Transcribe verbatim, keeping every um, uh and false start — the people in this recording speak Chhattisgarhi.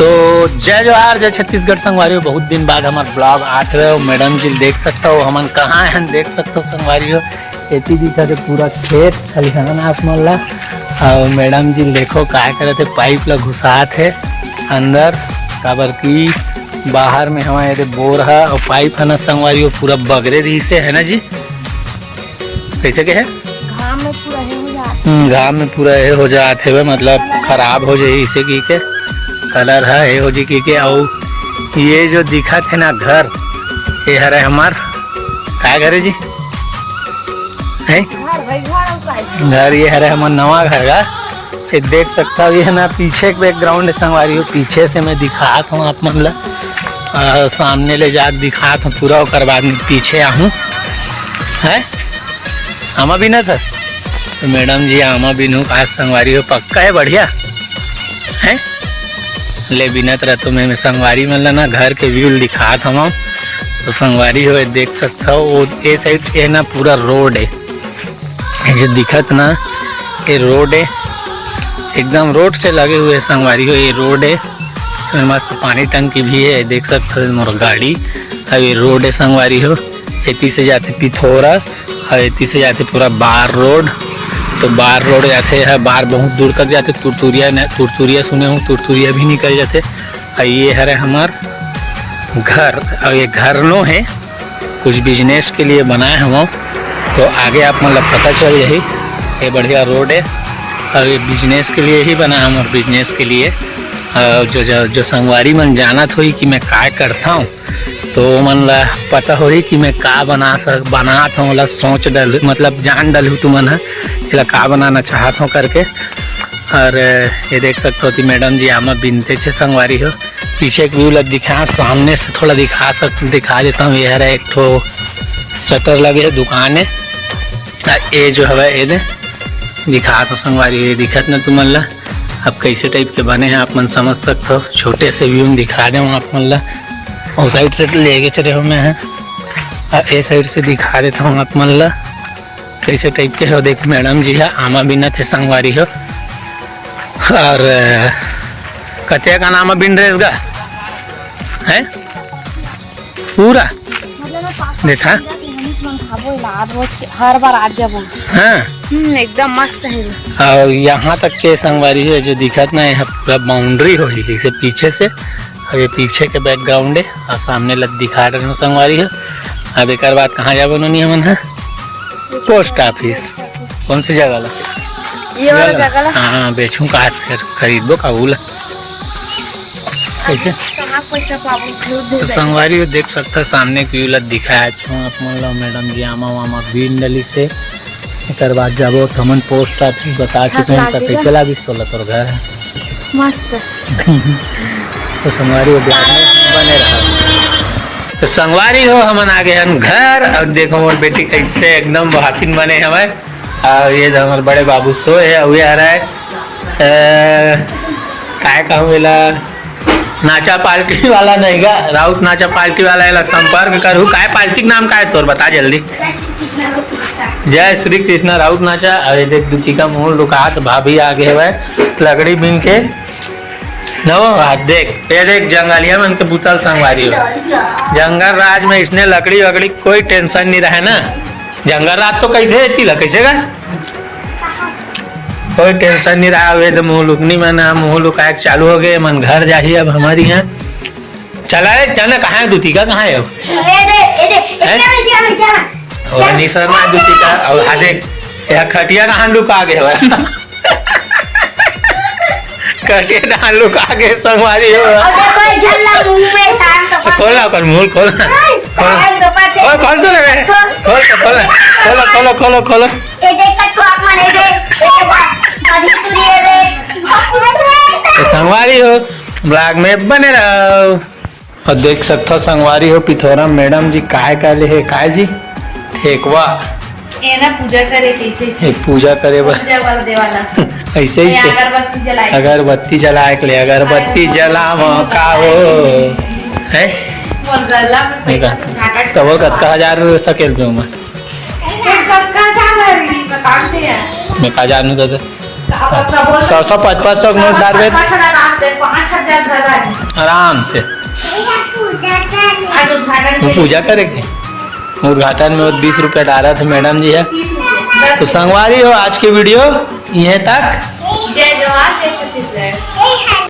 तो जय जोहार, जय छत्तीसगढ़ संगवारी हो। बहुत दिन बाद हमर vlog आत हवे। मैडम जी देख सकत हो हमन कहाँ हन, देख सकत हो संगवारी हो। एती दिखत हे पूरा खेत खलिहान आप मन ला। अउ मैडम जी देखो काय करत हे, पाइप ला घुसात हे अंदर, काबर कि बाहर में हवा एदे बोर ह अउ पाइप ह ना संगवारी हो पूरा बगरे रहिसे, है ना जी? कैसे के है? घाम में पूरा हे हो जात। हम्म, घाम में पूरा हे हो जात हवे, मतलब खराब हो जाही, इसे की के कलर ह हे हो जी की के। अउ ये जो दिखत हे ना घर, ये हरे हमार काय घर हे जी? हैं? घर भाई, घर अउ काय? घर ये हरे हमार नवा घर का। ये देख सकता हो, ये है ना पीछे के background है संगवारी हो, पीछे से मैं दिखात हूँ आप मन ला। अ, सामने ले जाके दिखात हूँ पूरा, ओकर बाद में पीछे आहूँ। है आमा बिनत हे? तो मैडम जी आमा बिनहू का संगवारी हो, पक्का है, बढ़िया है। ले बिनत रह तो मैं, मैं संगवारी मन ला ना घर के view दिखात हूँ। तो संगवारी हो देख सकता हो, वो ये side के है ना पूरा road है, ये जो दिखत ना, ये road है, एकदम road से लगे हुए संगवारी हो, ये road है। इसमें मस्त पानी टंकी भी है, देख सकते हो मोर गाड़ी। अब ये road है संगवारी हो, एती से जाते पिथौरा और एती से जाते पूरा बार road। तो बार road जाते है, बार बहुत दूर तक जाते, तुरतुरिया न, तुरतुरिया सुने हो, तुरतुरिया भी निकल जाते। और ये हरे हमार घर, और ये घर नो है, कुछ business के लिए बनाए हम, तो आगे आप मन ला पता चल जाही। ये बढ़िया road है और ये business के लिए ही बना हम, और business के लिए, अ, जो, जो, जो संगवारी मन जानत होही कि मैं काय करता हूँ, तो मन ला पता होही कि मैं का बना सक-, बनात हूँ, ओला सोच डल, मतलब जान डलहू तुमन ह, एला का बनाना चाहत हूँ करके। और ये देख सकते हो कि मैडम जी आमा बिनते छे संगवारी हो। पीछे के view ला दिखा, सामने से थोड़ा दिखा सक-, दिखा देता हूँ। ये हरे एक ठो shutter लगे है, दुकान है। आ, ये जो हवे, ये दे, दिखा तो संगवारी, ये दिखत ना तुमन ला। अब कैसे type के बने हैं, आप मन समझ सकते हो। छोटे से view में दिखा दे हूँ आप मन ला। और side से लेके चले हो मैं, आ, ये side से दिखा देता हूँ आप मन ला। कैसे type के हो, देख, मैडम जी है, आमा बिनत हे संगवारी हो। और, अ, कतिया कन आमा बिन रहे इसका? हैं? पूरा? मतलब, मैं पाँच देखा? पाँच किलो की मनीष मन खाबो, इला आज रोज के, हर बार आज जाबो। हाँ। हम्म, एकदम मस्त है। और यहाँ तक के संगवारी है, जो दिखत ना, यहाँ पूरा boundary होही, जैसे पीछे से, और ये पीछे के background है। अउ सामने ल दिखा रहे हो संगवारी हो। अब एकर बाद कहाँ जाबो नोनी हमन ह? Post office। कौन सी जगह ला? ये वाला जगह ला। हाँ, बेचूं का आज फिर खरीदबो का उ ला? कैसे? कहाँ पैसा पाबो? तो संगवारी हो देख सकता सामने के view ला दिखाया छो आप मन ला। मैडम जी आमा वामा बीन डली से एकर बाद जाबो त हमन post office। बता चुके हैं, तो कैसे लागिस तोला तोर घर? मस्त। तो संगवारी हो, vlog में बने रहा। तो संगवारी हो, हमन आ गए हन घर। और देखो मोर बेटी कैसे एकदम हसीन बने हवे। और ये जो हमारे बड़े बाबू सोए है, अउ ये आ रहा है, अ, काय कहूँ एला, नाचा पार्टी वाला नहीं गा, राउत नाचा पार्टी वाला, एला संपर्क करहू। काय पार्टी के नाम काय तोर, बता जल्दी। जय श्री कृष्णा राउत नाचा। अरे देख, दुतिका मुंह लुकात भाभी आगे हवय, लकड़ी बीन के। नो, आ देख, ये देख, जंगलिया मन के बुतल संगवारी हो। जंगल राज में इसने लकड़ी वकड़ी कोई tension नहीं रहे ना। जंगल राज तो कैसे एती ला, कैसे गा? कोई tension नहीं रहा। वे तो मुंह लुकनी मन, मुंह लुकाए के चालू हो गए, मन घर जाही अब हमारी यहाँ। चला रे, चल ना, कहाँ है दुतिका, कहाँ है? ए दे, ए दे, ए हैं? क्या, क्या, क्या? और निसरना दुतिका, और आ देख, यह खटिया कहाँ लुका गए हो? खटिया कहाँ लुका गए, संगवारी हो? और देखो, ये झल्ला मुंह में, शांत हो। खोल ना, ओकर मुंह खोल ना। शांत हो, खोल, खोल तो ना रे। खोल। खोल तो, खोल ना। खोलो, खोलो, खोलो, खोलो। ये देख सकते हो आप, मन, ये देख, ये देख, अभी पूरी ये देख। तो संगवारी हो, vlog में बने रहो। और देख सकथव संगवारी हो, पिथौरा मैडम जी काय काय ले हे, काय जी? ठेकवा। ये ना पूजा करे कइसे? ये पूजा करे बर। पूजा वाला देवाला। ऐसे ही ये से। अगरबत्ती जलाए। अगरबत्ती जलाए के ले, अगरबत्ती अरे, जलावा का हो? हैं? मोर गला में नहीं पैसा का। तो घाटा तब वो कतका हजार सकेल दो मैं? एक कतका हजार है, बता दे यार। मैं का जानू दादा? सौ सौ, पाँच पाँच सौ नोट डारबे। पाँच हजार डाल दे, पाँच हजार धरा है। आराम से। आज उद्घाटन वो के पूजा करेंगे। उद्घाटन में वो बीस रुपया डारा थे मैडम जी है। तीस रुपया। तो संगवारी हो, आज के वीडियो यहीं तक। जय जोहार, जय छत्तीसगढ़।